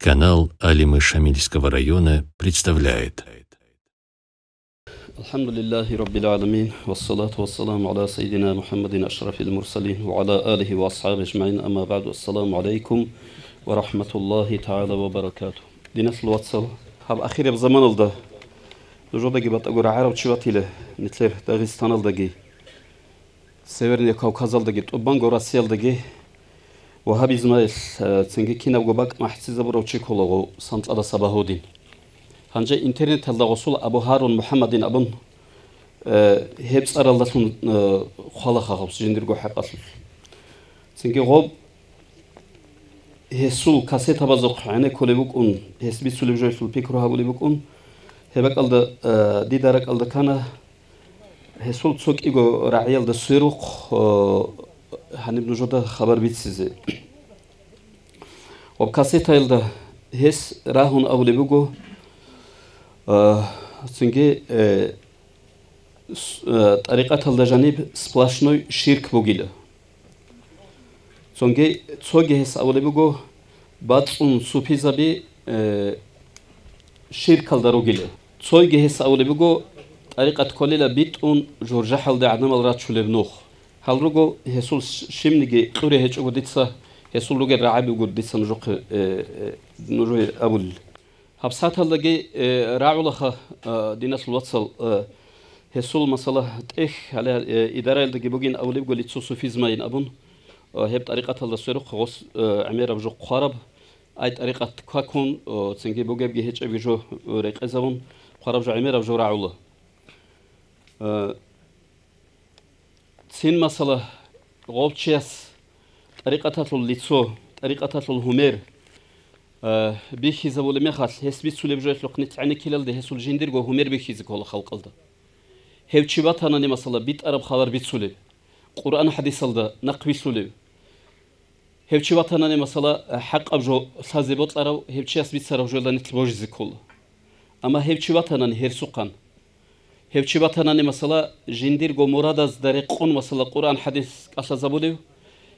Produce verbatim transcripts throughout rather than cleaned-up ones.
Канал Алимы Шамильского района представляет. الحمد لله رب العالمين، والصلاة والسلام على سيدنا محمد أشرف المرسلين وعلى آله وأصحابه أجمعين، أما بعد، السلام عليكم ورحمة الله تعالى وبركاته. Диналъул вацал, гьаб ахираб заманалда нужедаги батӀаго рагӀарав чи ватила, нилъер Дагъистаналдаги, Северный Кавказалдаги, тӀубанго Россиялдаги вагьабизмаялъ, э, цинги кинабго бакӀ махӀцӀизабурав чи кколаго Санцадаса Багьудин. Гьанже интернеталда гъосул Абу Гьарун МухӀаммадин абун, э, гьеб цӀаралдалъун, э, хъвалаха гъаб жиндирго хӀакъалъулъ. Цинги гъоб гьесул кассетабазухъ гӀенеккулеб букӀун, гьес бицулеб жоялъул пикру гьабулеб букӀун. Гьеб бакӀалда, э, дида ракӀалда ккана гьесул цо кӀиго рагӀиялда сверухъ, э, гьаниб нужеда хабар бицизе. Ва кассетаялда гьес рагьун абулеб буго, э, цинги, э, с-, э, тӀарикъаталда жаниб сплошной ширк бугила. Цонги, цоги гьес абулеб буго, бацӀцӀун суфизаби, э, ширкалда ругила. Цойги гьес абулеб буго, тӀарикъат кколила битӀун журжахӀалде гӀадамал рачулеб нух. Гьал руго гьесул щ-, щибниги кьуре гьечӀого дица, гьесул ругел рагӀаби буго дица нужухъе, э, э, нужее абулел. ГьабсагӀаталдаги, э, рагӀулаха, э, диналъул вацал, э, гьесул, масала, тӀехь гьале, э, идараялдаги бугин абулебго лицо суфизмайин абун, э, гьеб тӀарикъаталда сверухъ гъос, э, гӀемераб жо хъвараб, ай тӀарикъат какун, э, цинги бугебги гьечӀебги жо, э, рекъезабун, хъвараб жо гӀемераб жо рагӀула. Э, Цин, масала, гъов чияс тӀарикъаталъул лицо, тӀарикъаталъул гьумер, а, бихьизабулеб мехалъ, гьес бицулеб жоялъухъ нилъ гӀенеккелалде гьесул жиндирго гьумер бихьизе ккола халкъалда. Гьев чи ватанани, масала, битӀараб хабар бицулев, Къуръан-хӀадисалда нахъвилълъулев. Гьев чи ватанани, масала, хӀакъаб жо лъазе бокьарав, гьев чияс бицараб жоялда нилъ божизе ккола. Амма гьев чи ватанани гьерсухъан. Гьев чи ватанани, масала, жиндирго мурадазда рекъон, масала, Къуръан-хӀадис кӀалъазабулев.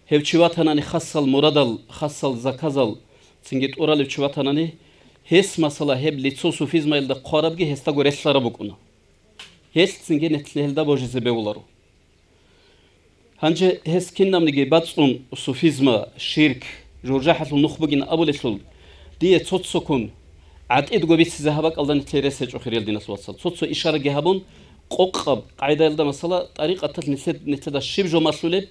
Гьев чи ватанани хасал мурадал, хасал заказал цинги тӀуралев чи ватанани, гьес, масала, гьеб лицо суфизмаялда хъварабги гьесдаго релълъараб букӀуна. Гьелъ цинги нилъ гьелда божизе бегьуларо. Гьанже гьес кинабниги бацӀцӀун суфизма, ширк, журжахӀалъул нух бугин абулелъул, дие цо-цоккун гӀатӀидго бицизе гьаб бакӀалда нилъее рес гьечӀо, хириял диналъул вацал. Цо-цо ишараги гьабун, къокъаб къагӀидаялда, масала, тӀарикъаталъ нилъед-, нилъеда щиб жо малъулеб,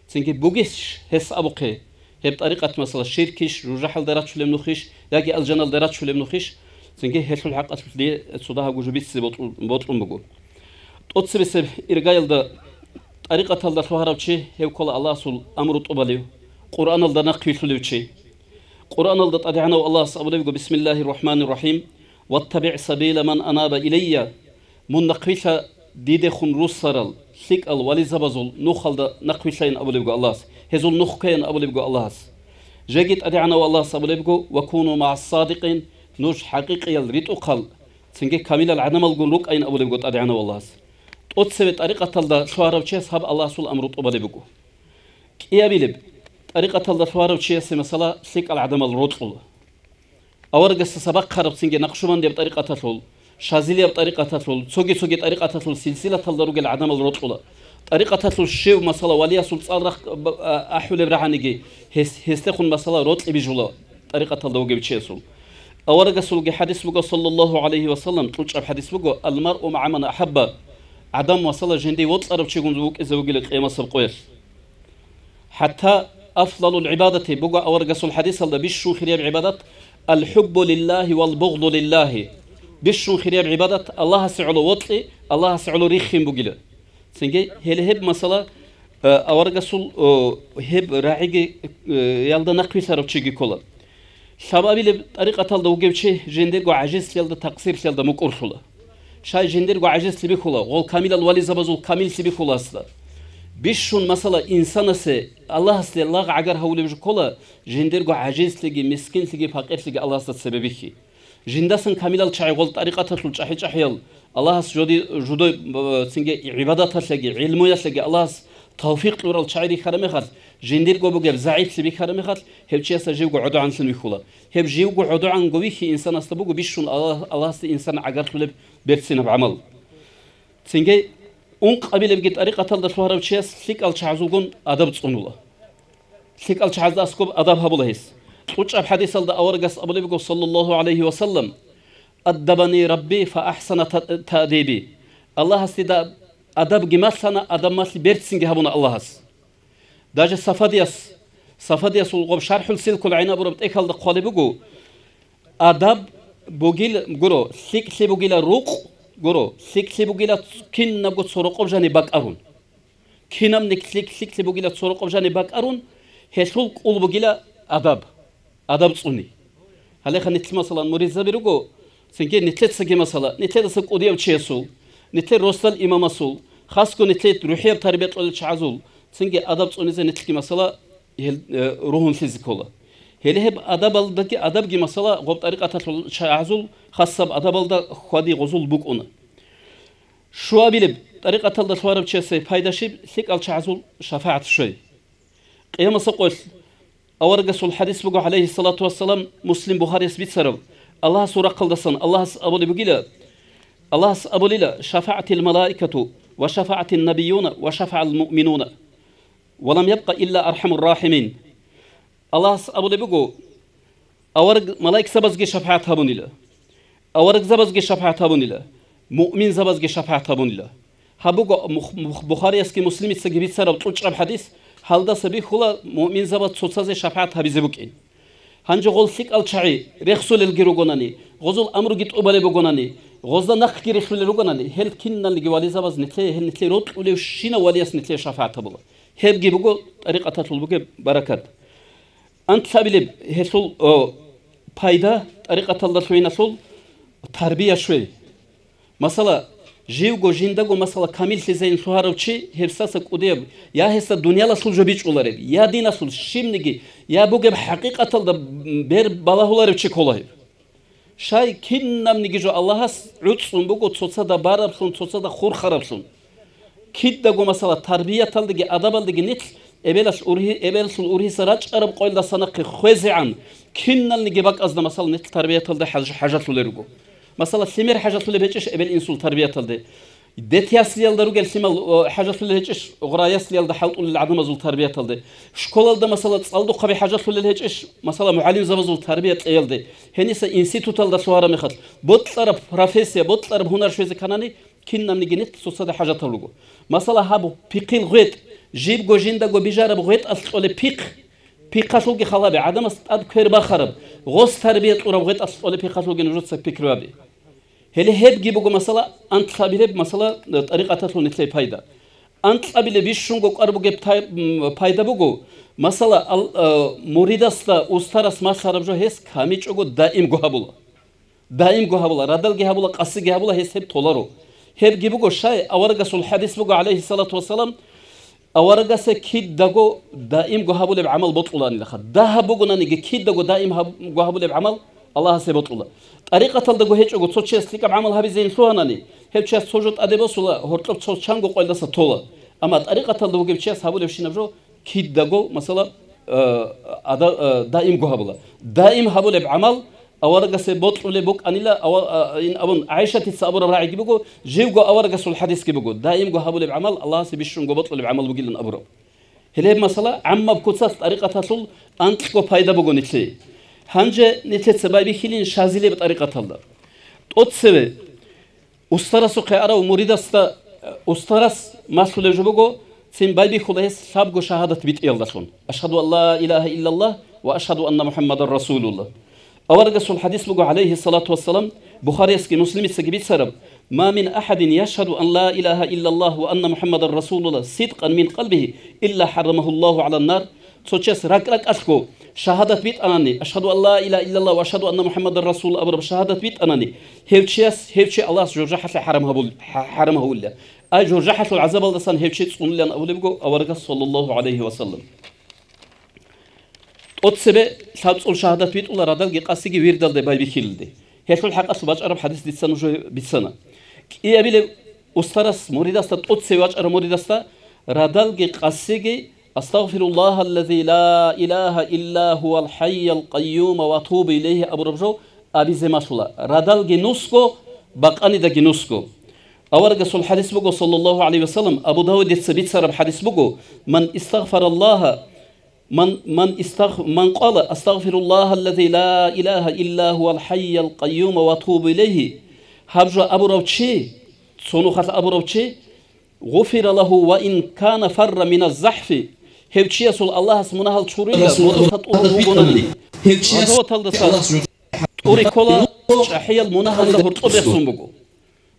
цинги бугищ гьес абухъе, гьеб тӀарикъат, масала, ширкищ, жужахӀалда рачулеб нухищ, яги алжаналда рачулеб нухищ, цинги гьелъул хӀакъалъулъ дие цо дагьабго жо бицизе бокьун, бокьун буго. ТӀоцебесеб иргаялда тӀарикъаталда лъугьарав чи гьев ккола Аллагьасул амру тӀубалев, Къуръаналда нахъвилълъулев чи. Къуръаналда ТӀадегӀанав Аллагьас абулебго: «Бисмиллагьир рахӀманир рахӀим, ваттабигӀ сабила ман анаба илайя». Мун нахъвилъа дидехун руссарал, лъикӀал вализабазул нухалда нахъвилъайин абулебго Аллагьас, гьезул нух ккейин абулебго Аллагьас. Жеги ТӀадегӀанав Аллагьас абулебго: «Ва куну магӀас садикъин», нуж хӀакъикъиял ритӀухъал, цинги камилал гӀадамалгун рукӀайин абулебго ТӀадегӀанав Аллагьас. ТӀоцеве тӀарикъаталда лъугьарав чияс гьаб Аллагьасул амру тӀубалеб буго. КӀиабилеб, тӀарикъаталда лъугьарав чиясе, масала, лъикӀал гӀадамал рокьула. Аварагасда сабахъараб цинги накъшубандияб тӀарикъаталъул, шазилияб тӀарикъаталъул, цоги-цоги тӀарикъаталъул силсилаталда ругел гӀадамал рокьула. ТӀарикъаталъул щив, масала, валиясул цӀал рахъ-, б-, а-, ахӀулеб рагӀаниги, гьес, гьесдехун, масала, рокьи бижула тӀарикъаталда вугев чиясул. Аварагасулги хӀадис буго, саллаллагьу гӀалайгьи ва саллам, кьучӀаб хӀадис буго: «Алмаръу магӀа ман ахӀабба», гӀадам, масала, жиндие вокьарав чигун вукӀизе вугила къиямасеб къоялъ. ХӀатта афдалул гӀибадати буго аварагасул хӀадисалда бищун хирияб гӀибадат: «Ал-хӀуббу лиллагьи вал бугъду лиллагьи». Бищун хирияб гӀибадат Аллагьасе гӀоло вокьи, Аллагьасе гӀоло риххин бугила. Цинги гьеле гьеб масала, э, аварагасул, э, гьеб рагӀиги, э, ялда нахъвилъарав чиги ккола. Лъабабилеб тӀарикъаталда вугев чи жиндирго гӀажизлъиялда, такъсирлъиялда мукӀурлъула. Шай жиндирго гӀажизлъи бихьула, гъол камилал вализабазул камиллъи бихьула гьасда. Бищун, масала, инсанасе Аллагьасде лагъ-гӀагар гьавулеб жо ккола, жиндирго гӀажизлъиги, мискинлъиги, пакъирлъиги Аллагьасда цебе бихьи. Жиндасан камилал чагӀи гъол тӀарикъаталъул чӀахӀи-чӀахӀиял, Аллагьас жоди-, жудой, б-, цинги гӀибадаталъеги, гӀилмуялъеги Аллагьас тавфикъ кьурал чагӀи рихьараб мехалъ, жиндирго бугеб загӀиплъи бихьараб мехалъ, гьев чиясда живго гӀодогӀанлъун вихьула. Гьеб живго гӀодогӀанго вихьи инсанасда буго бищун Аллагь-, Аллагьасде инсан гӀагарлъулеб берцинаб гӀамал. Цинги ункъабилебги тӀарикъаталда лъугьарав чияс лъикӀал чагӀазулгун адаб цӀунула. ЛъикӀал чагӀазда аскӀоб адаб гьабула гьес. КьучӀаб хӀадисалда аварагас абулеб буго, саллаллагьу гӀалайгьи ва саллам: «Аддабани Рабби фа ахӀсана та-, таъдиби». Аллагьас дида адабги малъана, адаб малъи берцинги гьабуна Аллагьас. Даже Сафадияс, Сафадиясул гъоб ШархӀул Силкул гӀин абураб тӀехьалда хъвалеб буго: «Адаб бугил, гуро, лъикӀлъи бугила рукъ, гуро, лъикӀлъи бугила кинабго цо рокъоб жаниб бакӀарун». Кинаб ник-, лъик-, лъикӀлъи бугила цо рокъоб жаниб бакӀарун, гьелъул кӀул бугила адаб, адаб цӀуни. Гьалеха нилъ, масалан, муридзаби руго, цинги нилъецаги, масала, нилъедаса кӀудияв чиясул, нилъер росдал имамасул, хасго нилъер рухӀияб тарбия кьолел чагӀазул, цинги адаб цӀунизе нилъги, масала, гьел, э, ругьунлъизе ккола. Гьеле гьеб адабалдаги, адабги, масала, гъоб тӀарикъаталъул чагӀазул хасаб адабалда хьвади гъозул букӀуна. Щуабилеб, тӀарикъаталда лъугьарав чиясе пайда щиб, лъикӀал чагӀазул шафагӀат щвей. Къиямасеб къоялъ аварагасул хӀадис буго, гӀалайгьиссалату вассалам, Муслим, Бухарияс бицараб, Аллагьасул рахъалдасан Аллагьас абулеб бугила, Аллагьас абулила: «ШафагӀатил малаикату, ва шафагӀатин набиюна, ва шафагӀал муъминуна, ва лам ябкъа илла архӀамур рахӀимин». Аллагьас абулеб буго: «Авараг-, малаикзабазги шапагӀат гьабунила, аварагзабазги шапагӀат гьабунила, муъминзабазги шапагӀат гьабунила». Гьаб буго Мух-, Мух-, Бухариясги Муслимицаги бицараб кьучӀаб хӀадис, гьалдаса бихьула муъминзабаз цоцазе шапагӀат гьабизе букӀин. Гьанже гъол лъикӀал чагӀи рехсулелги ругонани, гъозул амруги тӀубалеб бугонани, гъозда нахъги рихьулел ругонани, гьел киналниги вализабаз нилъее, гьел нилъее рокьулевщинав валияс нилъее шапагӀат гьабула. Гьебги буго тӀарикъаталъул бугеб баракат. Анлъабилеб гьелъул, о, пайда, тӀарикъаталда лъугьиналъул тарбия щвей. Масала, живго жиндаго, масала, камиллъизейин лъугьарав чи, гьебсаса кӀудияб, я гьесда дуниялалъул жо бичӀчӀулареб, я диналъул щибниги, я бугеб хӀакъикъаталда бер балагьуларев чи ккола гьеб. Щай кинабниги жо Аллагьас гӀуцӀцӀун буго цоцазда бараблъун, цоцазда хурхараблъун. Кидаго, масала, тарбияталдеги адабалдеги нилъ эбелалъ ургьи-, эбелалъул ургьиса рачӀараб къоялдаса нахъе хвезегӀан, киналниги бакӀазда, масала, нилъ тарбияталда хӀаж-, хӀажалъулел руго. Масала, лъимер хӀажалъулеб гьечӀищ эбел-инсул тарбияталде? Детяслиялда ругел лъимал, о, хӀажалъулел гьечӀищ гъураяслиялда хӀалтӀулел гӀадамазул тарбияталде? Школалда, масала, цӀалдохъаби хӀажалъулел гьечӀищ, масала, мугӀалимзабазул тарбия кьеялде? Гьениса институталда лъугьараб мехалъ, бокьараб профессия, бокьараб гьунар щвезе кканани, кинабниги нилъ цоцазда хӀажатал руго. Масала, гьаб пихъил гъветӀ, жибго жиндаго бижараб гъветӀалъ кьолеб пихъ, пихъалъулги халаби, гӀадамас тӀад квер бахараб, гъос тарбия кьураб гъветӀалъ кьолеб пихъалъулги нужеца пикру гьабе. Гьеле гьебги буго, масала, анлъабилеб, масала, тӀарикъаталъул нилъее пайда. Анкьабилеб бищунго кӀвар бугеб тай-, м, пайда буго. Масала, ал-, а, муридасда устарас малъараб жо гьес камичӀого даимго гьабула. Даимго гьабула, радалги гьабула, къасиги гьабула, гьес гьеб толаро. Гьебги буго, щай аварагасул хӀадис буго, гӀалайгьиссалату вассалам, аварагасе кидаго даимго гьабулеб гӀамал бокьулаанилаха. Дагьаб бугонаниги кидаго даим гьаб-, го гьабулеб гӀамал Аллагьасе бокьула. ТӀарикъаталдаго гьечӀого цо чияс лъикӀаб гӀамал гьабизейин лъугьанани, гьев чияс цо жо тӀаде босула, гьоркьоб цо чанго къоялдаса тола. Амма тӀарикъаталда вугев чияс гьабулебщинаб жо кидаго, масала, э, ада-, э, даимго гьабула. Даим гьабулеб гӀамал аварагасе бокьулеб букӀанила, ава-, а, ин абун, ГӀайшатица абураб рагӀиги буго, живго аварагасул хӀадисги буго, даимго гьабулеб гӀамал Аллагьасе бищунго бокьулеб гӀамал бугилан абураб. Гьеле гьеб масала гӀаммаб куцалъ тӀарикъаталъул анкьго пайда буго нилъее. Гьанже нилъеца байбихьилин шазилеб тӀарикъаталда. ТӀоцеве устарасухъе арав муридасда, устарас малъулев жо буго, цин байбихьула гьес лъабго шагьадат битӀиялдалъун: «Ашгьаду ан ла илагьа иллаллагь ва ашгьаду анна МухӀаммадан расулуллагь». Аварагасул хӀадис буго, гӀалайгьиссалату вассалам, Бухариясги Муслимицаги бицараб: «Ма мин ахӀадин яшгьаду ан ла илагьа иллаллагь ва анна МухӀаммадан расулуллагь сидкъан мин къалбигьи илла хӀаррамагьуллагьу гӀалан нар». Цо чияс ракӀ-ракӀалъго шагьадат битӀанани, «Ашгьаду ан ла илагьа иллаллагь ва ашгьаду анна МухӀаммадан расулуллагь» абураб шагьадат битӀанани, гьев чияс, гьев чи Аллагьас жужахӀалъе хӀарам гьабул-, хӀа-, хӀарам гьавулила. Ай, жужахӀалъул гӀазабалдасан гьев чи цӀунулилан абулеб буго аварагас, саллаллагьу гӀалайгьи ва саллам. ТӀоцебе лъабцӀул шагьадат битӀула радалги къасиги вирдалде байбихьилалде. Гьелъул хӀакъалъулъ бачӀараб хӀадис дица нужее бицана. КӀиабилеб устарас муридасда, тӀоцеве вачӀарав муридасда, Радалги къасиги, «Астагъфируллагьаллази ла илагьа илла гьувал хӀайял къайюма ва тубу илайгьи» абураб жо абизе малъула. Радалги нусго, бакъанидаги нусго. Аварагасул хадис буго, саллаллагьу гӀалайгьи ва саллам, Абу Давудица бицараб хадис буго: «Ман истагъфараллагьа, ман, ман истагъ-, ман къала: Астагъфируллагьаллази ла илагьа илла гьувал хӀайял къайюма ва тубу илайгьи». Гьаб жо абурав чи, цо нухалъ абурав чи, «Гъуфира лагьу ва ин кана фарра миназ захӀфи», гьев чиясул Аллагьас мунагьал чурила, моросатӀулав вугонаниги. Гъазаваталдаса тӀури ккола, чӀахӀиял мунагьалда гьоркьоб бехун буго.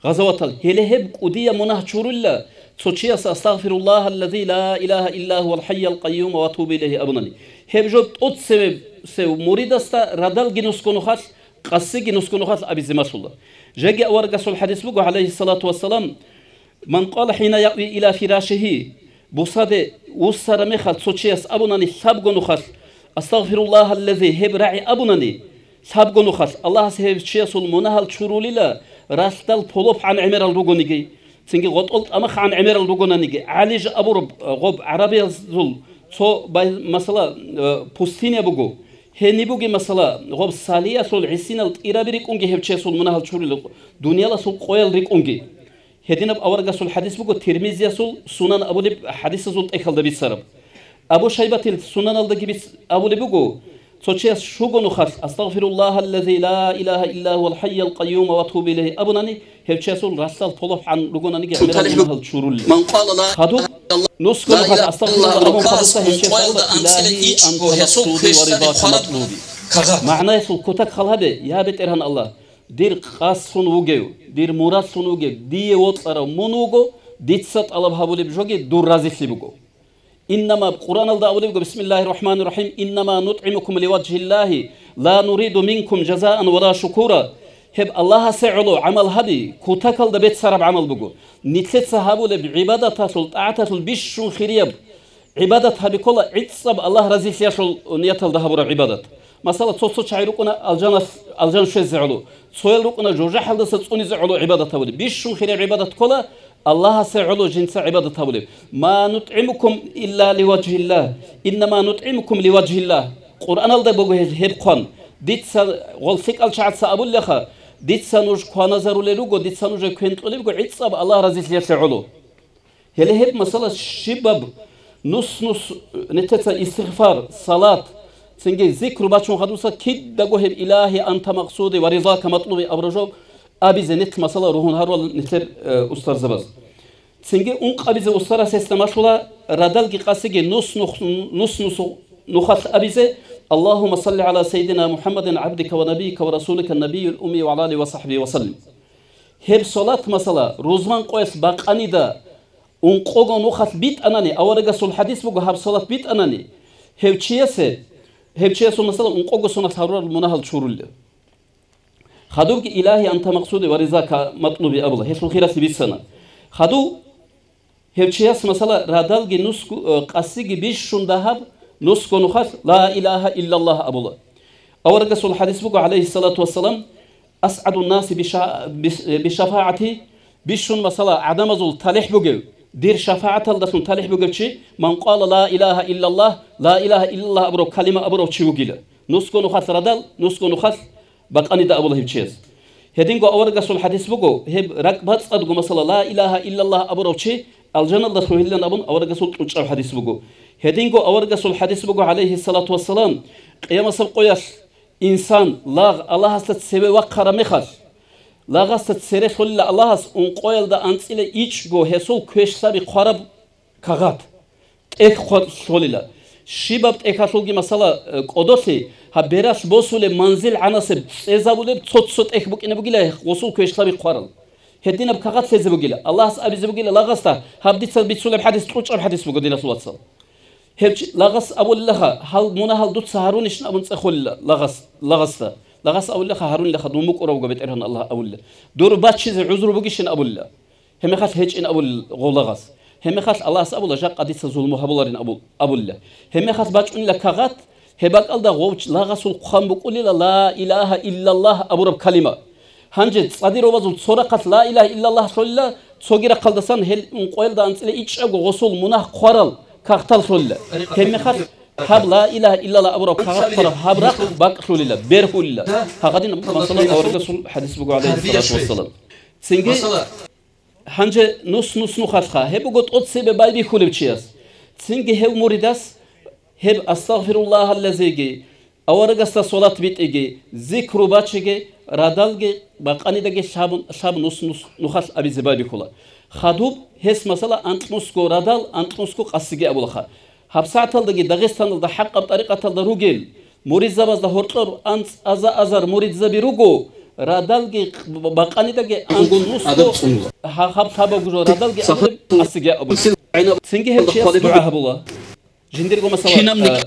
Гъазаватал, гьеле гьеб кӀудияб мунагь чурила, цо чияс «Астагъфируллагьаллази ла илагьа илла гьувал хӀайял къайюма ва тубу илайгьи» абунани. Гьеб жо тӀоцевесев муридасда радалги нусго нухалъ, къасиги нусго нухалъ абизе малъула. Жеги аварагасул хадис буго, гӀалайгьиссалату вассалам, «Ман къала хӀина яви иля фирашигьи», бусаде вуссараб мехалъ цо чияс абунани лъабго нухалъ, «Астагъфируллагьаллази», гьеб рагӀи абунани лъабго нухалъ, Аллагьас гьев чиясул мунагьал чурулила, ралъдал полопгӀан гӀемерал ругониги, цинги гъотӀол тӀамахгӀан гӀемерал ругонаниги. ГӀалиж абураб гъоб гӀарабиязул цо бай-, масала, э, пустыня буго. Гьениб бугеб, масала, гъоб салиялъул гӀисинал тӀираби рикӀкӀунги гьев чиясул мунагьал чурулел, дуниялалъул къоял рикӀкӀунги. Гьединаб аварагасул хадис буго, Тирмизиясул Сунан абулеб хадисазул тӀехьалда бицараб. Абу Шайбатил Сунаналдаги биц-, абулеб буго, цо чияс щуго нухалъ «Астагъфируллагьаллази ла илагьа илла гьувал хӀайял къайюма ва тубу илайгьи» абунани, гьев чиясул ралъдал полопгӀан ругонаниги гӀемерал мунагьал чурулел. Хадуб нусго нухалъ «Астагъфируллагь» абун хадуса, гьев чияс абула: «Илагьи, анта макъсуди ва ризака матлуби». МагӀнаялъул кутак хал гьабе: «Я БетӀергьан Аллагь, дир къасдун вугев, дир мурадлъун вугев, дие вокьарав мун вуго, дица тӀалаб гьабулеб жоги дур разилъи буго». Иннама, Къуръаналда абулеб буго, бисмиллагьир рахӀманир рахӀим: «Иннама нутӀгӀимукум ливаджгьиллагьи, ла нуриду минкум жазаан ва ла шукура». Гьеб Аллагьасе гӀоло гӀамал гьаби, кутакалда беццараб гӀамал буго. Нилъеца гьабулеб гӀибадаталъул, тӀагӀаталъул бищун хирияб гӀибадат гьаби ккола, гӀицӀаб Аллагь разилъиялъул нияталда гьабураб гӀибадат. Масала, цо-цо чагӀи рукӀуна алжаналъ-, алжан щвезе гӀоло, цоял рукӀуна жужахӀалдаса цӀунизе гӀоло гӀибадат гьабулеб. Бищун хирияб гӀибадат ккола, Аллагьасе гӀоло жинца гӀибадат гьабулеб. «Ма нутӀгӀимукум илла ливаджгьиллагь, иннама нутӀгӀимукум ливаджгьиллагь». Къуръаналда буго гьел гьеб хъван: «Дица, гъол лъикӀал чагӀаца абулеха, дица нуж кваназарулел руго, дица нужер квен кьолеб буго гӀицӀаб Аллагь разилъиялъе гӀоло». Гьеле гьеб масала щибаб нус-нус нилъеца истигъфар, салат, цинги зикру бачун хадуса кидаго гьеб «Илагьи, анта макъсуди ва ризака матлуби» абураб жо абизе нилъ масала ругьун гьарулел нилъер, э, устарзабаз. Цинги ункъабизе устарас гьесда малъула радалги къасиги нус-нух-, нус-нус нухалъ абизе: «Аллагьумма салли гӀала сайидина МухӀаммадин гӀабдика ва набийика ва расулика набийил умми ва гӀала алигьи ва сахӀбигьи ва саллим». Гьеб салат, масала, рузман къоялъ бакъанида ункъого нухалъ битӀанани, аварагасул хадис буго, гьаб салат битӀанани, гьев чиясе, гьев чиясул, масала, ункъого соналъ гьарурал мунагьал чурулел. Хадубги «Илагьи, анта макъсуди ва ризака матлуби» абула, гьелъул хиралъи бицана. Хадуб гьев чияс, масала, радалги нусго, э, къасиги бищун дагьаб нусго нухалъ «Ла илагьа иллаллагь» абула. Аварагасул хадис буго, гӀалайгьиссалату вассалам: «АсгӀадун наси биша-, бис-, бишафагӀати», бищун, масала, гӀадамазул талихӀ бугев, дир шафагӀаталдалъун талихӀ бугев чи, «ман къала ла илагьа иллаллагь», «Ла илагьа иллаллагь» абурав калима абурав чи вугила. Нусго нухалъ радал, нусго нухалъ бакъанида абула гьев чияс. Гьединго аварагасул хадис буго, гьеб ракӀбацӀцӀадго, масала, «Ла илагьа иллаллагь» абурав чи алжаналда лъугьинилан абун аварагасул тӀучӀав хадис буго. Гьединго аварагасул хадис буго, гӀалайгьиссалату вассалам, къиямасаб къоялъ инсан, лагъ, Аллагьасда цеве вахъараб мехалъ, лагъасда цере лъолила Аллагьас ункъоялда анцӀила ичӀго гьесул квешлъаби хъвараб кагъат, тӀехь хъван лъолила. Щибаб тӀехьалъулги, масала, э, кӀодолъи, гьаб бералъ босулеб манзил гӀанасеб цӀезабулеб цо-цо тӀехь букӀине бугила гьесул квешлъаби хъварал. Гьединаб кагъат лъезе бугила, Аллагьас абизе бугила лагъасда, гьаб дица бицунеб хадис тӀучӀаб хадис буго, диналъул вацал. Гьеб чи-, лагъас абулилаха, гьал мунагьал дуца гьарунищин абун цӀехолила лагъас, лагъасда. Лагъас абулилаха, гьарунилаха, дун букӀуравго БетӀергьан Аллагь абулила. Дур баччизе гӀузру бугищин абулила. Гьебмехалъ гьечӀин абулила гъов лагъас. Гьебмехалъ Аллагьас абула, жакъа дица зулму гьабуларин абул-, абулила. Гьебмехалъ бачӀунила кагъат, гьеб бакӀалда гъов ч-, лагъасул хъван букӀулила «Ла илагьа иллаллагь» абураб калима. Гьанже цӀадир робазул цо рахъалъ «Ла илагьа иллаллагь» лъолила, Цоги рахъалдасан гьел ункъоялда анцӀила ичӀчӀабго гъосул мунагь хъварал кагътал лъолила. Гьебмехалъ гьаб ла илагьа иллаллагь абураб кагъат хъвараб гьаб рахъ бакӀлъулила, берхьулила. Гьагъадин масала аварагасул хадис буго, гӀалайгьиссалату вассалам. Цинги гьанже нус-нус нухалъха, гьеб буго тӀоцебе байбихьулев чияс. Цинги гьев муридас гьеб астагъфируллагьаллазиги, аварагасда салат битӀиги, зикру бачиги, радалги бакъанидаги лъабун, лъаб нус-нус нухалъ абизе байбихьула. Хадуб гьес масала анкьнусго радал, анкьнусго къасиги абулаха. ГьабсагӀаталдаги Дагъистаналда хӀакъаб тӀарикъаталда ругел муридзабазда гьоркьор анцӀаза-азар муридзаби руго, радалги бакъанидаги анкьнусго гьа-, гьаб лъабабго жо радалги абулеб, къасиги абулеб. Цинги гьев чияс дугӀа гьабула. Жиндирго масала, кинабниги а,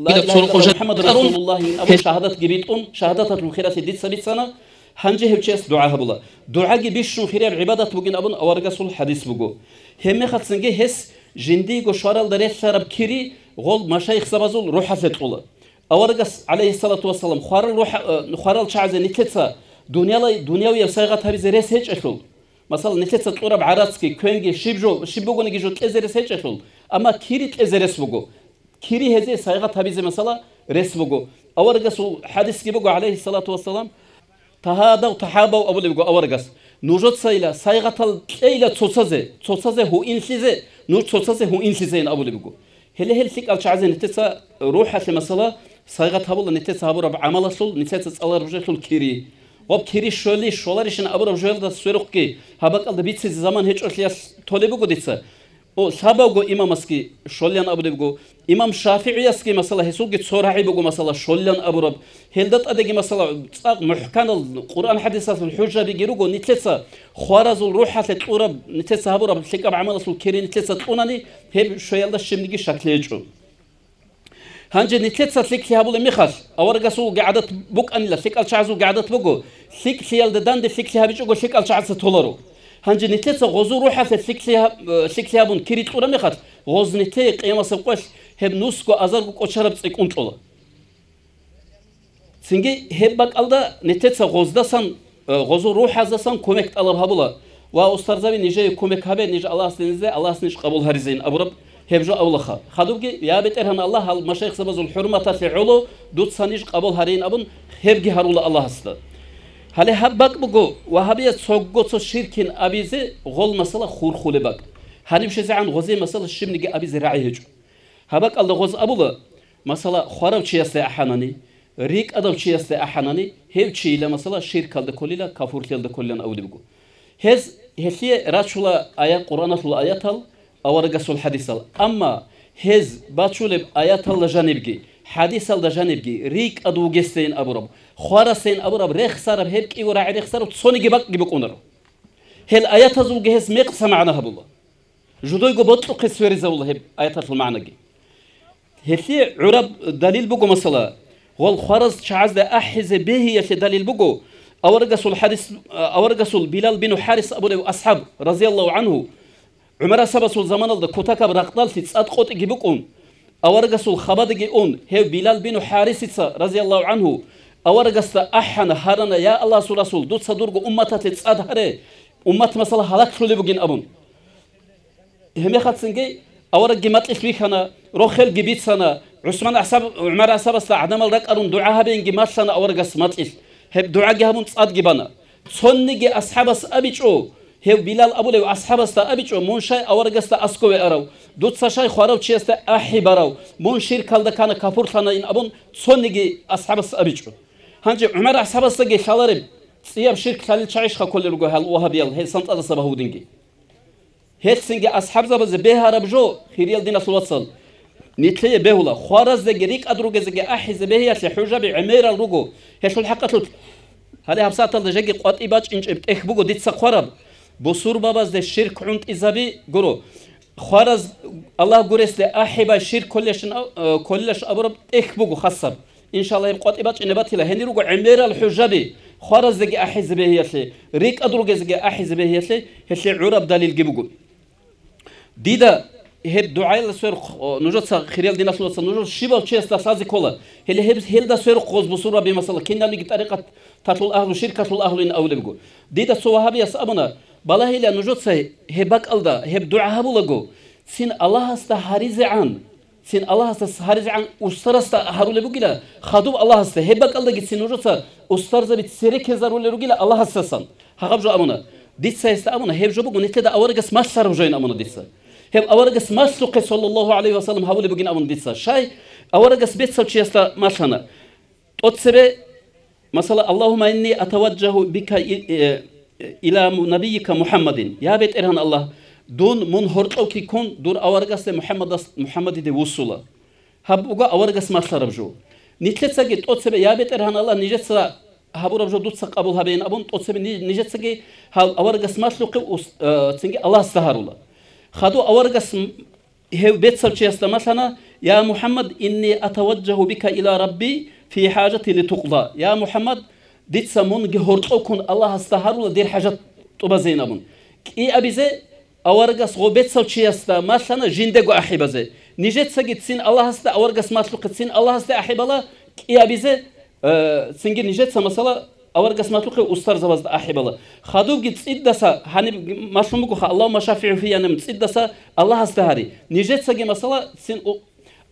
ла илагьа иллаллагь МухӀаммад расулуллагьин абун шагьадатги битӀун, шагьадаталъул хиралъи дица бицана, гьанже гьев чияс дугӀа гьабула. ДугӀаги бищун хирияб гӀибадат бугин абун аварагасул хадис буго. Гьебмехалцинги гьес жиндиего щваралда релълъараб кири гъол машайихзабазул рухӀалъе кьула. Аварагас, гӀалайгьиссалату вассалам, хварал рухӀа-, а, хварал чагӀазе нилъеца дунялай-, дунявияб сайгъат гьабизе рес гьечӀелъул, масала, нилъеца кьураб гӀарацги, квенги, щиб жо, щиб бугониги жо кьезе рес гьечӀелъул, амма кири кьезе рес буго. Кири гьезие сайгъат гьабизе, масала, рес буго. Аварагасул хадисги буго, гӀалайгьиссалату вассалам, тагьадав, тахӀабав абулеб буго аварагас. Нужецайила сайгъатал кьейила цоцазе, цоцазе гьуинлъизе, нуж цоцазе гьуинлъизейин абулеб буго. Гьеле гьел лъикӀал чагӀазе нилъеца рухӀалъе, масала, сайгъат гьабула нилъеца гьабураб гӀамалалъул, нилъеца цӀалараб жоялъул кири. Гъоб кири щоли, щоларищин абураб жоялда сверухъги гьаб бакӀалда бицизе заман гьечӀолъиялъ толеб буго дица. О, лъабавго имамасги щолилан абулеб буго, имам ШафигӀиясги, масала, гьесулги цо рагӀи буго, масала, щолилан абураб. Гьелда тӀадеги, масала, цӀакъ мухӀканал Къуръан-хӀадисалъул хӀужабиги руго, нилъеца хваразул рухӀалъе кьураб, нилъеца гьабураб лъикӀаб гӀамалалъул кири нилъеца кьунани, гьеб щвеялда щибниги щаклъи гьечӀо. Гьанже нилъеца лъикӀлъи гьабулеб мехалъ, аварагасулги гӀадат букӀанила, лъикӀал чагӀазулги гӀадат буго, лъикӀлъиялда данде лъикӀлъи гьабичӀого лъикӀал чагӀаца толаро. Гьанже нилъеца гъозул рухӀалъе лъикӀлъи гьаб-, э, лъикӀлъи гьабун кири кьураб мехалъ, гъоз нилъее къиямасеб къоялъ гьеб нусго азарго кӀочараб цӀикӀкӀун кьола. Цинги гьеб бакӀалда нилъеца гъоздасан, э, гъозул рухӀаздасан кумек тӀалаб гьабула ва устарзаби нижее кумек гьабе, ниж Аллагьас динизде, Аллагьас ниж къабул гьаризейин абураб гьеб жо абулаха. Хадубги, я БетӀергьан Аллагь, гьал машайихзабазул хӀурматалъе гӀоло дуца ниж къабул гьарейин абун, гьебги гьарула Аллагьасда. Гьале гьаб бакӀ буго, вагьабияз цого цо ширкин абизе гъол масала хурхулеб бакӀ. Гьаниб щезегӀан гъозие масала щибниги абизе рагӀи гьечӀо. Гьаб бакӀалда гъоз абула, масала, хварав чиясде ахӀанани, рикӀадав чиясде ахӀанани, гьев чийила, масала, ширкалда кколила, кафурлъиялда кколилан абулеб буго. Гьез гьелъие рачула аят, Къуръаналъул аятал, аварагасул хадисал. Амма гьез бачулеб аяталда жанибги, хадисалда жанибги, рикӀад вугесдейин абураб, хварасдейин абураб, рехсараб, гьеб кӀиго рагӀи рехсараб цониги бакӀги букӀунаро. Гьел аятазулги гьес мекъса магӀна гьабула. Жудойго бокьухъе сверизавула гьеб аяталъул магӀнаги. Гьелъие гӀураб далил буго, масала, гъол хвараз чагӀазда ахӀизе бегьиялъе далил буго, аварагасул хадис, аварагасул Билал бину Харис абулев асхӀаб, разияллагьу гӀангьу, ГӀумар асхӀабасул заманалда кутакаб ракъдаллъи цӀад къотӀиги букӀун, аварагасул хабадаги ун, гьев Билал бину Харисица, разияллагьу гӀангьу, аварагасда ахӀана, гьарана: «Я Аллагьасул Расул, дуца дурго умматалъе цӀад гьаре, уммат, масала, гьалаклъулеб бугин», – абун. Гьебмехалцинги аварагги макьилъ вихьана, рохелги бицана, ГӀусман асхӀаб-, ГӀумар асхӀабасда гӀадамал ракӀарун дугӀа гьабейинги малъана аварагас макьилъ. Гьеб дугӀаги гьабун цӀадги бана. Цониги асхӀабас абичӀо, гьев Билал абулев асхӀабасда абичӀо, мун щай аварагасда аскӀове арав, дуца щай хварав чиясда ахӀи барав, мун ширкалда ккана, капурлъанайин абун, цониги асхӀабас абичӀо. Гьанже ГӀумар асхӀабасдаги лъалареб, цӀияб ширк лъалел чагӀищха кколел руго гьал вагьабиял, гьел СантӀадаса багьудинги? Гьелъцинги асхӀабзабазе бегьараб жо, хириял диналъул вацал, нилъее бегьула, хвараздаги рикӀад ругезеги ахӀизе бегьиялъе хӀужаби гӀемерал руго. Гьелъул хӀакъалъулъ, гьале гьабсагӀаталда жеги къватӀи бачӀинчӀеб тӀехь буго дица хъвараб, бусурбабазде ширк гӀунтӀизаби гуро. Хвараз Аллагь гуресде ахӀибай ширк кколелъин ав-, э, кколелъ абураб тӀехь буго хасаб. Иншаллагь, гьеб къватӀи бачӀине батила. Гьенир руго гӀемерал хӀужаби, хвараздаги ахӀизе бегьиялъе, рикӀад ругезеги ахӀизе бегьиялъе, гьелъие гӀураб далилги буго. Дида гьеб дугӀаялда сверухъ, о, нужеца, хириял диналъул вацал, нужер щибав чиясда лъазе ккола. Гьеле гьеб, гьелда сверухъ гъоз бусурбаби, масала, кинабниги тӀарикъаталъул агьлу, ширкалъул агьлуин абулеб буго. Дида цо вагьабияс абуна, Балагьила нужеца гьеб бакӀалда гьеб дугӀа гьабулаго, цин Аллагьасда гьаризегӀан, цин Аллагьасда гьаризегӀан устарасда гьарулеб бугила, хадуб Аллагьасда, гьеб бакӀалдаги цин нужеца устарзаби цере ккезарулел ругила Аллагьасдасан. Гьагъаб жо абуна. Дица гьесда абуна, гьеб жо буго, нилъеда аварагас малъараб жоян абуна дица. Гьеб аварагас малъухъе, саллаллагьу гӀалайгьи ва саллам, гьабулеб бугин абун дица. Щай? Аварагас бецав чиясда малъана. ТӀоцебе, масала, «Аллагьумма инни атаваджагьу бика и-, э, ила му-, набийика МухӀаммадин». Я БетӀергьан Аллагь, дун мун гьоркьов ккун дур аварагасде МухӀаммадас-, МухӀаммадиде вуссула. Гьаб буго аварагас малъараб жо. Нилъецаги тӀоцебе, я БетӀергьан Аллагь, нижеца гьабураб жо дуца къабул гьабеян абун, тӀоцебе ни-, нижецаги гьав аварагас малъухъе ус-, э, цинги Аллагьасда гьарула. Хадув аварагас м-, гьев бецав чиясда малъана: «Я МухӀаммад, инни атаваджагьу бика ила Рабби фи хӀажати литукъда». Я МухӀаммад, дица мунги гьоркьов ккун Аллагьасда гьарула дир хӀажат тӀубазейин абун. КӀиабизе аварагас гъо бецав чиясда малъана жиндего ахӀи базе. Нижецаги цин Аллагьасда, аварагас малъухъе цин Аллагьасда ахӀи бала, кӀиабизе, э, цинги нижеца, масала, аварагас малъухъе устарзабазда ахӀи бала. Хадубги цӀидаса, гьаниб малъун бугоха, «Аллагьумма шафигӀу фийя», цӀидаса Аллагьасда гьари. Нижецаги, масала, цин у-,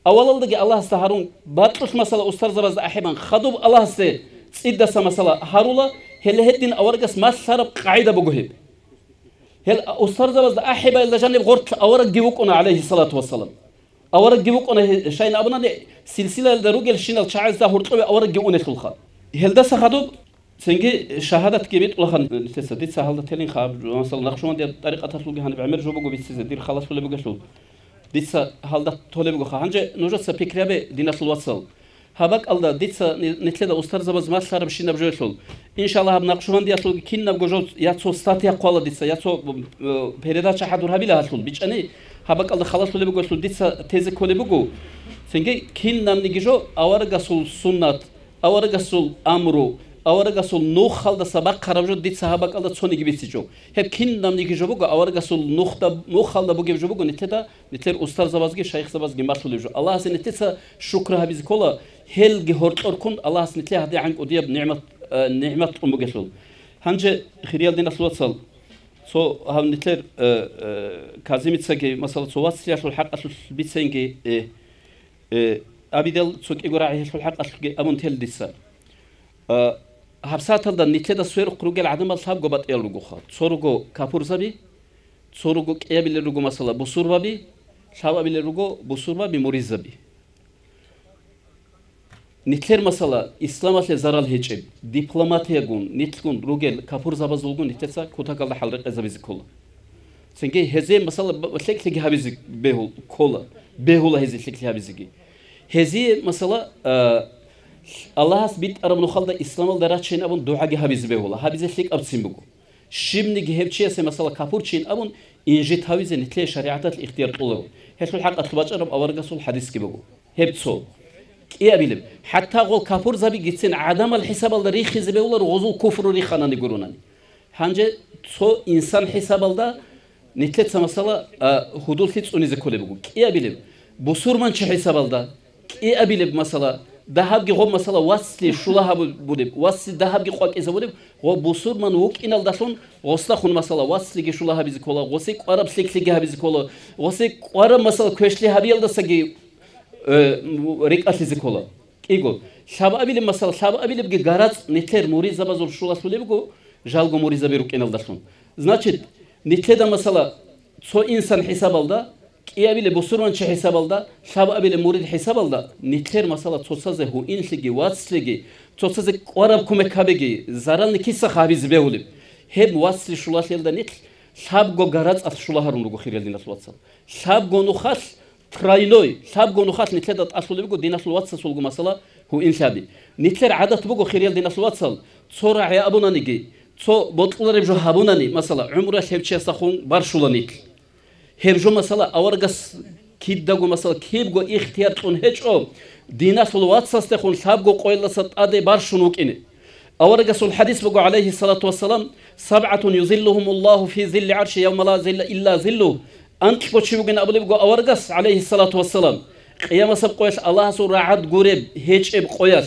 авалалдаги Аллагьасда гьарун, бакьулъ, масала, устарзабазда ахӀи бан, хадуб Аллагьасде цӀидаса, масала, гьарула, гьеле гьедин аварагас малъараб къагӀида буго гьеб. Гьел устарзабазда ахӀи байилда жаниб гъорлъ аварагги вукӀуна, гӀалайгьиссалату вассалам. Аварагги вукӀуна, гье-, щайин абунани, силсилаялда ругелщинал чагӀазда гьоркьове аварагги унелъулха. Гьелдаса хадуб цинги шагьадатги битӀулаха нилъеца. Дица гьалда телин хаб, масала, Накъшбандияб тӀарикъаталъулги гьаниб гӀемер жо буго бицизе, дир халалъулеб бугелъул. Дица гьалда толеб бугоха. Гьанже нужеца пикри гьабе, диналъул вацал. Гьаб бакӀалда дица ни-, нилъеда устарзабаз малъарабщинаб жоялъул. Иншаллагь, гьаб Накъшбандиялъулги кинабго жо я цо статья хъвала дица, я цо, э, передача хӀадур гьабила гьалъул, бичӀчӀани, гьаб бакӀалда халалъулеб бугелъул дица тезе кколеб буго. Цинги кинабниги жо аварагасул суннат, аварагасул амру, аварагасул нухалдаса бахъараб жо дица гьаб бакӀалда цониги бицичӀо. Гьеб кинабниги жо буго аварагасул нухда-, нухалда бугеб жо буго нилъеда Нилъер устарзабазги шайихзабазги малъулеб жо. Аллагьасе нилъеца шукр гьабизе ккола, гьелги гьоркьор ккун Аллагьас нилъее гьадигӀан кӀудияб нигӀмат, э, нигӀмат кьун бугелъул. Гьанже, хириял диналъул вацал, цо гьав нилъер, э, э, Казимицаги, масала, цо вацлъиялъул хӀакъалъулъ биценги, э, э, абидал цо кӀиго рагӀи гьелъул хӀакъалъулъги абун тел дица. Э, гьабсагӀаталда нилъеда сверухъ ругел гӀадамал лъабго батӀиял ругоха. Цо руго капурзаби, цо руго кӀиабилел руго, масала, бусурбаби, лъабабилел руго бусурбаби, муризаби. Нилъер, масала, исламалъе зарал гьечӀеб, дипломатиягун, нилъгун ругел капурзабазулгун нилъеца кутакалда хӀалрекъезабизе ккола. Цинги гьезие, масала, б-, лъикӀлъиги гьабизе бегьул-, ккола, бегьула гьезие лъикӀлъи гьабизеги. Гьезие, масала, а, Аллагьас битӀараб нухалда исламалда рачейин абун дугӀаги гьабизе бегьула, гьабизе лъикӀабцин буго. Щибниги гьев чиясе, масала, капурчийин абун, инжит гьавизе нилъее шаригӀаталъ ихтияр кьоларо. Гьелъул хӀакъалъулъ бачӀараб аварагасул хӀадисги буго. Гьеб цо. КӀиабилеб. ХӀатта гъол капурзабигицин гӀадамал хӀисабалда рихизе бегьуларо, гъозул куфру риханани гуронани. Гьанже цо инсан хӀисабалда нилъеца, масала, а, гьудуллъи цӀунизе кколеб буго. КӀиабилеб. Бусурманчи хӀисабалда. КӀиабилеб, масала, дагьабги гъоб, масала, вацлъи шула гьабулеб, вацлъи дагьабги къвакӀизабулеб, гъо бусурман вукӀиналдалъун гъосдахун, масала, вацлъиги шула гьабизе ккола, гъосе кӀвараб лъикӀлъиги гьабизе ккола, гъосе кӀвараб, масала, квешлъи гьабиялдасаги, э, рикӀкӀалъизе ккола. КӀиго. Лъабабилеб, масала, лъабабилебги гарацӀ нилъер муридзабазул шулалъулеб буго, жалго муридзаби рукӀиналдалъун. Значит, нилъеда, масала, цо инсан хӀисабалда, кӀиабилеб бусурманчи хӀисабалда, лъабабилеб мурид хӀисабалда, нилъер, масала, цоцазе гьуинлъиги, вацлъиги, цоцазе кӀвараб кумек гьабиги, зарални кисаха гьабизе бегьулеб. Гьеб вацлъи шулалъиялда нилъ лъабго гарацӀалъ шула гьарун руго, хириял диналъул вацал. Лъабго нухалъ тройной, лъабго нухалъ нилъеда тӀалъулеб буго диналъул вацасулго, масала, гьуинлъаби. Нилъер гӀадат буго, хириял диналъул вацал, цо рагӀи абунаниги, цо бокьулареб жо гьабунани, масала, гӀумруялъ гьев чиясдахун барщула нилъ. Гьеб жо, масала, аварагас кидаго, масала, кибго ихтияр кьун гьечӀо, диналъул вацасдехун лъабго къоялдаса тӀаде барщун вукӀине. Аварагасул хӀадис буго, гӀалайгьиссалату вассалам: «СабгӀатун юзиллугьумуллагьу фи зилли гӀарши явма ла зилла илла зиллу». Анкьго чи вугин абулеб буго аварагас, гӀалайгьиссалату вассалам, къиямасаб къоялъ Аллагьасул рагӀад гуреб гьечӀеб къоялъ,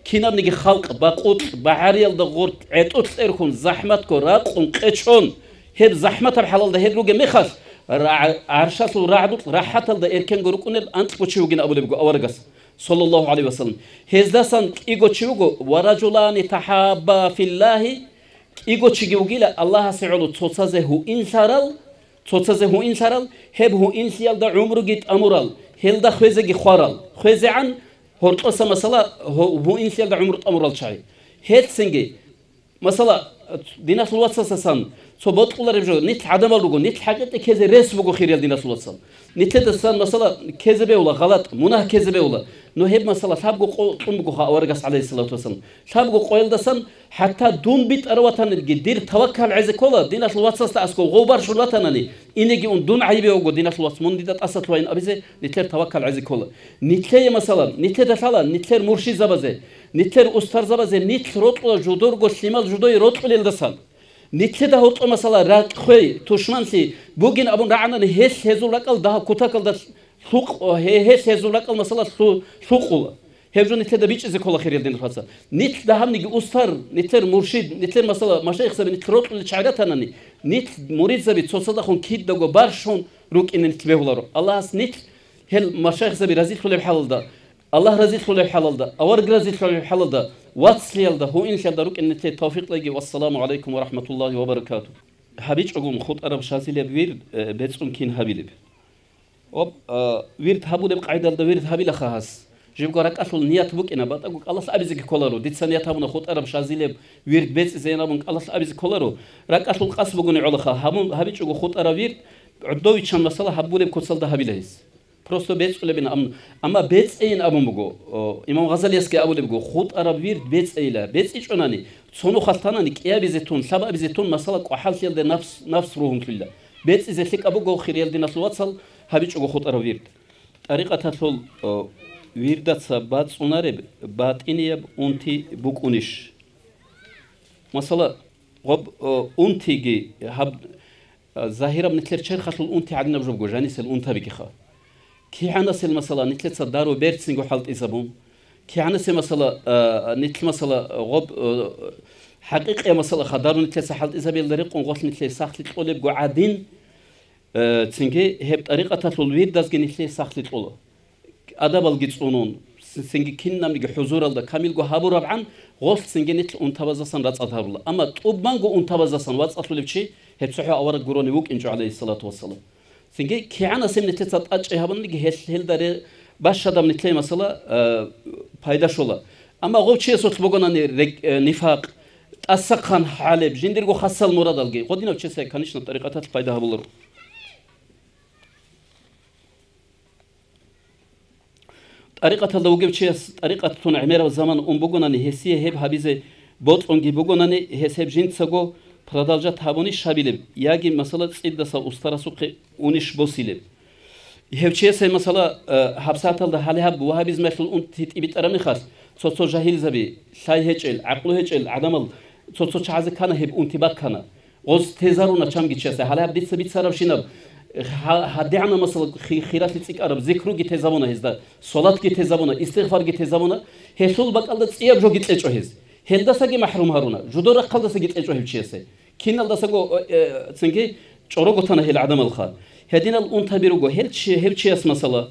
кинабниги халкъ бакъулъ, багӀариялда гъоркь гӀетӀулъ тӀерхьун, захӀматго ракъун къечон, Гьеб захӀматаб хӀалалда гьел ругеб мехалъ, ра-, гӀаршалъул рагӀдукь рахӀаталда эркенго рукӀунел анкьго чи вугин абулебго аварагас, саллаллагьу гӀалайгьи вассалам. Гьездасан кӀиго чи вуго: «Ва ражулани тахӀабба филлагьи», кӀиго чиги вугила Аллагьасе гӀоло цоцазе гьуинлъарал, цоцазе гьуинлъарал, гьеб гьуинлъиялда гӀумруги тӀамурал, гьелда хвезеги хварал, хвезегӀан гьоркьоса, масала, гьу-, гьуинлъиялда гӀумру тӀамурал чагӀи. Гьелцинги, масала, диналъул вацасасан цо бокьулареб жо, нилъ гӀадамал руго, нилъ хӀакъикъи ккезе рес буго, хириял диналъул вацал. Нилъедасан, масала, ккезе бегьула гъалатӀ, мунагь ккезе бегьула. Но гьеб, масала, лъабго къо-, кьун бугоха аварагас, гӀалайгьиссалату вассалам. Лъабго къоялдасан хӀатта дун битӀарав ватаниги, дир таваккал гӀезе ккола, диналъул вацасда аскӀов гъов барщун ватанани, инеги ун дун гӀайибе вуго, диналъул вац, мун дида тӀаса лъугьайин абизе, нилъер таваккал гӀезе ккола. Нилъее, масала, нилъеда лъала, нилъер муршидзабазе, нилъер устарзабазе нилъ рокьула жудорго лъимал жудое рокьулелдасан. Нилъеда гьоркьо, масала, ракӀ, хвей, тушманлъи бугин абун рагӀанани, гьелъ гьезул ракӀал дагьаб кутакалда лъукъ-, гье-, гьелъ гьезул ракӀал, масала, лъу-, лъукъула. Гьеб жо нилъеда бичӀчӀизе ккола, хириял диналъул вацал. Нилъ дагьабниги устар, нилъер муршид, нилъер, масала, машайихзаби нилъ рокьулел чагӀи ратанани, нилъ муридзаби цоцазда хун кидаго барщун рукӀине нилъ бегьуларо. Аллагьас нилъ гьел машайихзаби разилъулеб хӀалалда, Аллагь разилъулеб хӀалалда, авараг разилъулеб хӀалалда, вацлъиялда, гьуинлъиялда рукӀине нилъее тавфикъ лъеги. Вассаламу гӀалайкум ва рахӀматуллагьи ва баракатугь. ГьабичӀогун хутӀараб шазилеб вирд, э, бецӀун кин гьабилеб? Об, а, вирд гьабулеб къайдалда вирд гьабилаха гьас. Жибго ракӀалъул ният букӀина, батӀаго кӀалалъ абизеги кколаро. Дица ният гьабуна хутӀараб шазилеб вирд бецӀизейин абун кӀалалъ абизе кколаро. РакӀалъул къасд бугони гӀолаха, гьабун, гьабичӀого хутӀарав вирд гӀодовиччан, масала, гьабулеб куцалда гьабила гьес. Просто бецӀулебин абун. Амма бецӀейин абун буго. О, имам Гъазалиясги абулеб буго, хутӀараб вирд бецӀейила. БецӀичӀонани, цо нухалъ танани, кӀиабизе тун, лъабабизе тун, масала, кӀвахӀаллъиялде нафс, нафс ругьунлъила. БецӀизе лъикӀаб буго, хириял диналъул вацал, гьабичӀого хутӀараб вирд. ТӀарикъаталъул, о, вирдаца бацӀцӀунареб батӀинияб унти букӀунищ? Масала, гъоб, о, унтиги гьаб, а, загьираб нилъер черхалъул унти гӀадинаб жо буго, жанисел унтабигиха. КигӀанасел, масала, нилъеца дару берцинго хӀалтӀизабун, кигӀанасел, масала, а, нилъ, масала, гъоб, а, хӀакъикъияб, масала, ха дару нилъеца хӀалтӀизабиялда рекъон гъолъ нилъее сахлъи кьолебго гӀадин, э, цинги гьеб тӀарикъаталъул вирдазги нилъее сахлъи кьола. Адабалги цӀунун, цинги кинабниги хӀузуралда камилго гьабурабгӀан, гъолъ цинги нилъ унтабаздасан рацӀцӀад гьабула. Амма тӀубанго унтабаздасан вацӀцӀалъулев чи гьеб цохӀо авараг гурони вукӀинчӀо, гӀалайгьиссалату вассалам. Цинги кигӀанасеб нилъеца тӀачӀи гьабунаниги, гьел-, гьелда ре-, бащадаб нилъее, масала, э, пайда щола. Амма гъов чиясулъ бугонани рек-, э, нифакъ, тӀасахъан хӀалеб, жиндирго хасал мурадалги, гъодинав чиясе, конечно, тӀарикъаталъ пайда гьабуларо. ТӀарикъаталда вугев чияс тӀарикъаталъун гӀемерав заман ун бугонани, гьесие гьеб гьабизе бокьунги бугонани, гьес гьеб жинцаго продолжать гьабунищ гьабилеб, яги, масала, цӀидаса устарасухъе унищ босилеб? Гьев чиясе, масала, э, гьабсагӀаталда гьале гьаб вагьабизмалъул унти тӀибитӀараб мехалъ, цо-цо жагьилзаби, лъай гьечӀел, гӀакълу гьечӀел гӀадамал, цо-цо чагӀазе ккана гьеб унти баккана. Гъоз тезаруна чамги чиясе. Гьале гьаб дица бицарабщинаб, гьа-, гьадигӀанаб, масала, хи-, хиралъи цӀикӀкӀараб зикруги тезабуна гьезда, салатги тезабуна, истигъфарги тезабуна. Гьелъул бакӀалда цӀияб жоги кьечӀо гьез. Гьелдасаги махӀрум гьаруна, жудор рахъалдасаги кьечӀо гьев чиясе. Киналдасаго, э, цинги чӀорого тана гьел гӀадамалха. Гьединал унтаби руго, гьел чи-, гьев чияс, масала,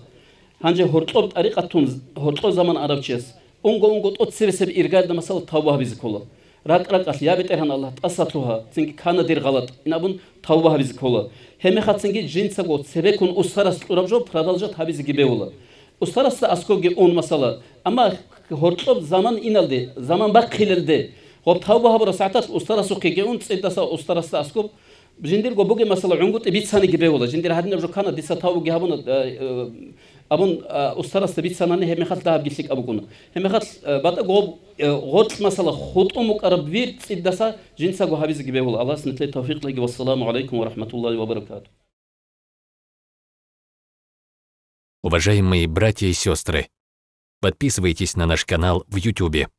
гьанже гьоркьоб тӀарикъатун, гьоркьо заман арав чияс, унго-унго тӀоцебесеб иргаялда, масала, тавба гьабизе ккола. РакӀ-ракӀалъ: «Я БетӀергьан Аллагь, тӀаса лъугьа, цинги ккана дир гъалатӀ», — ин абун тавба гьабизе ккола. Гьебмехалъ цинги жинцаго цебеккун устарас кьураб жо продолжать гьабизеги бегьула. Устарасда аскобги ун, масала, амма гьоркьоб заман иналде, заман бахъилелде, гъоб тавба гьабураб сагӀаталъ устарасухъеги ун, цӀидаса устарасда аскоб жиндирго бугеб, масала, гӀунгутӀи бицаниги бегьула. Жиндир гьадинаб жо ккана, дица тавбуги гьабуна, э, э, абун, а, устарасда бицанани, гьебмехалъ дагьабги лъикӀаб букӀуна. Гьебмехалъ, э, батӀа гъоб, э, гъоркь, масала, хутӀун букӀараб вирд цӀидаса жинцаго гьабизеги бегьула. Аллагьас нилъее тавфикъ лъеги. Вассаламу гӀалайкум ва рахӀматуллагьи ва баракатугь. Уважаемые братья и сестры, подписывайтесь на наш канал в Ютубе.